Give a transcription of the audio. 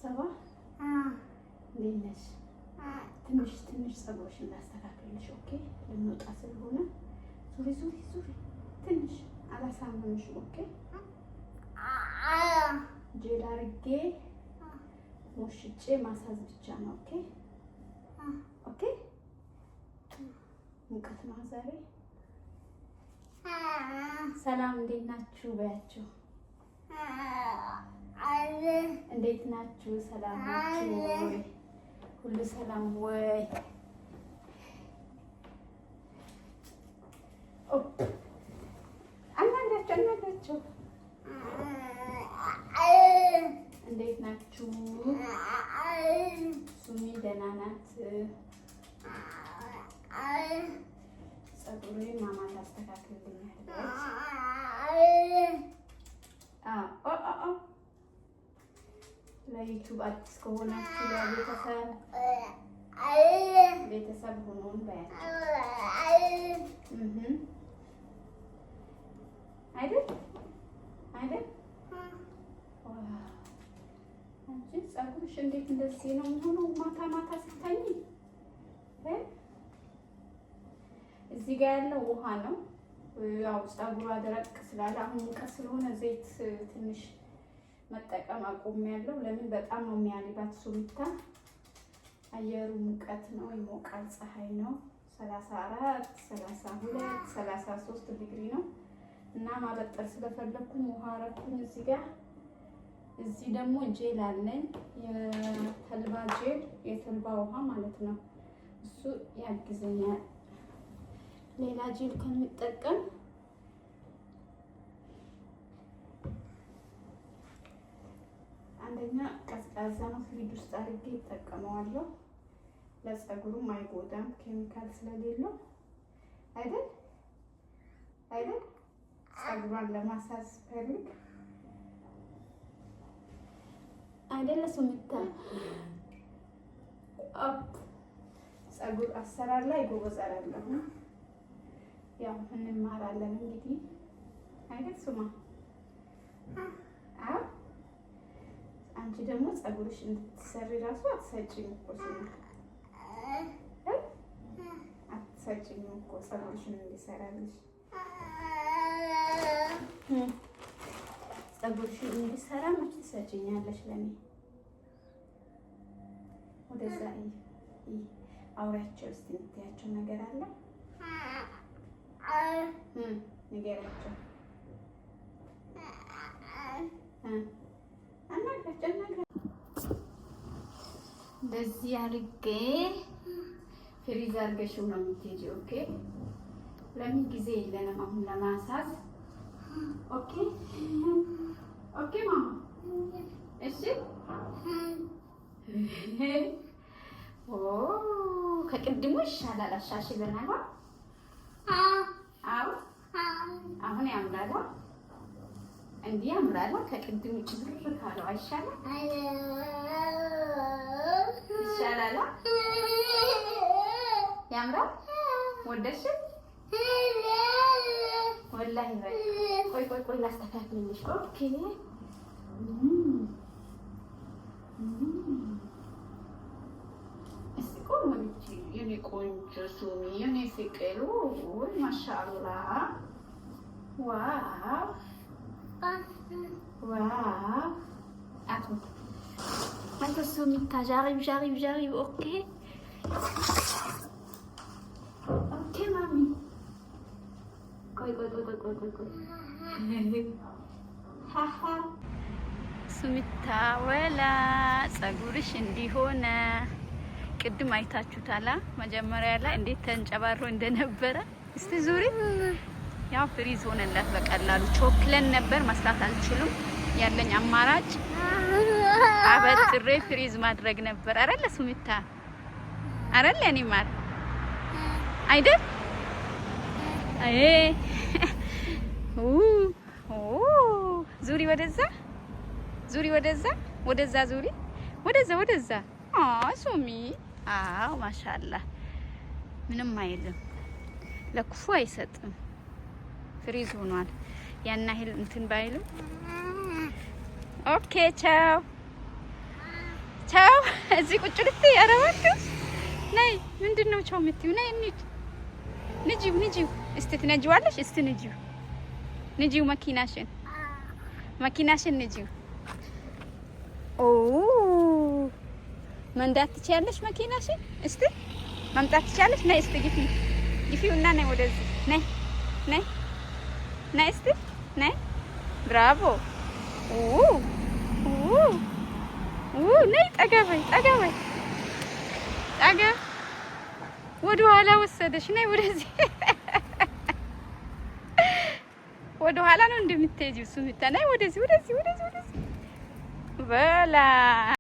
Ça va? እንዴት ነሽ? ትንሽ ትንሽ ፀጉርሽን ላስተካክልልሽ። Okay፣ ልንወጣ ስለሆነ ዙሪ ዙሪ ዙሪ። ትንሽ አላሳምምሽም። Okay፣ ጄል አድርጌ ሞሽጬ ማሳዝ ብቻ ነው። Okay። ሙቀት ነው ዛሬ። ሰላም፣ እንዴት ናችሁ በያቸው። እንዴት ናችሁ? ሰላም ናችሁ ወይ? ሁሉ ሰላም ወይ? አናግራቸው አናግራቸው። እንዴት ናችሁ? ሱሚ ደህና ናት። ፀጉሬን ማማ ታስተካክልልኛለች። ለ YouTube አዲስ ከሆናችሁ ለቤተሰብ ቤተሰብ ሆኖን በያቸው አይደል አይደል? አንቺ ፀጉርሽ እንዴት እንደዚህ ነው የሚሆነው? ማታ ማታ ስተኝ እዚህ ጋር ያለው ውሃ ነው። ያው ፀጉሯ ደረቅ ስላለ አሁን ሙቀት ስለሆነ ዘይት ትንሽ መጠቀም አቁሜያለሁ። ለምን በጣም ነው የሚያልባት ሱሚታ። አየሩ ሙቀት ነው፣ ይሞቃል፣ ፀሐይ ነው። 34፣ 32፣ 33 ዲግሪ ነው እና ማበጠር ስለፈለኩኝ ውሃ አረኩኝ እዚህ ጋር። እዚህ ደግሞ ጄል አለኝ፣ የተልባ ጄል፣ የተልባ ውሃ ማለት ነው። እሱ ያግዘኛል ሌላ ጄል ከምጠቀም። አንደኛ ቀዝቃዛ ነው፣ ፍሪጅ ውስጥ አድርጌ ይጠቀመዋለሁ። ለፀጉሩም አይጎዳም ኬሚካል ስለሌለው፣ አይደል አይደል? ፀጉሯን ለማሳዝ ፈልግ አይደለ ሱሚታ? አፕ ፀጉር አሰራር ላይ ጎበዝ አይደለሁም። ያው እንማራለን እንግዲህ፣ አይደል ሱማ? አዎ። አንቺ ደግሞ ፀጉርሽ እንድትሰሪ ራሱ አትሰጪም እኮ ሱማ፣ አትሰጪም እኮ ፀጉርሽን እንዲሰራልሽ። ፀጉርሽን እንዲሰራ መቼ ትሰጪኛለሽ ለኔ? ወደዛ አውሪያቸው እስኪ፣ የምትያቸው ነገር አለ፣ ንገሪያቸው። አናግራቸው አናግራቸው። እንደዚህ አድርጌ freeze አድርገሽው ነው የምትሄጂው። Okay፣ ለምን ጊዜ የለንም አሁን ለማሳዝ። Okay ማማ፣ እሺ። ኦ፣ ከቅድሙ ይሻላል። አሻሽለናል። አዎ፣ አሁን ያምራል። እንዲህ ያምራል። ከቅድሙ ጭብር ካለው አይሻልም? ይሻላል። ያምራል። ወደድሽ? ወላሂ ቆይ ቆይ ቆይ ላስተካክልልሽ። Okay፣ እስቲ ቆይ የኔ ቆንጆ ሱሚ፣ የኔ ፍቅር፣ ውይ ማሻአላህ፣ wow wow። Attends. Attends, Soumita, j'arrive, j'arrive, j'arrive, ok? Ok, mamie. ቆይ ቆይ ቆይ ቆይ ቆይ ቆይ፣ ሃሃ። ሱሚታ ወላ ጸጉርሽ እንዲሆነ ቅድም አይታችሁታላ። መጀመሪያ ላይ እንዴት ተንጨባሮ እንደነበረ። እስቲ ዙሪ። ያው freeze ሆነላት በቀላሉ። ቾክለን ነበር፣ መስራት አልችሉም። ያለኝ አማራጭ አበጥሬ freeze ማድረግ ነበር። አረለ ሱሚታ? አረለ እኔ ማር አይደል? አይ ኦ፣ ዙሪ ወደዛ፣ ዙሪ ወደዛ፣ ወደዛ ዙሪ፣ ወደዛ ወደዛ። አ ሱሚ፣ አዎ ማሻአላህ፣ ምንም አይልም፣ ለክፉ አይሰጥም። Freeze ሆኗል። ያን ያህል እንትን ባይልም። Okay፣ ቻው። ቻው። እዚህ ቁጭ ልትይ? ኧረ እባክሽ ነይ። ምንድን ነው ቻው የምትይው? ነይ እንሂድ። ንጂው፣ ንጂው። እስቲ ትነጂዋለሽ? እስቲ ንጂው፣ ንጂው፣ መኪናሽን፣ መኪናሽን ንጂው። ኦ፣ መንዳት ትችያለሽ መኪናሽን? እስቲ መምጣት ትችያለሽ? ነይ እስቲ ግፊ፣ ግፊው እና ነይ ወደዚህ፣ ነይ፣ ነይ፣ ነይ፣ እስቲ ነይ። Bravo! ኡ ኡ ኡ፣ ነይ፣ ጠጋ በይ፣ ጠጋ በይ፣ ጠጋ። ወደ ኋላ ወሰደሽ። ነይ ወደዚህ። ወደ ኋላ ነው እንደምትሄጂው። ሱሚታ፣ ነይ ወደዚህ፣ ወደዚህ፣ ወደዚህ፣ ወደዚህ በላ።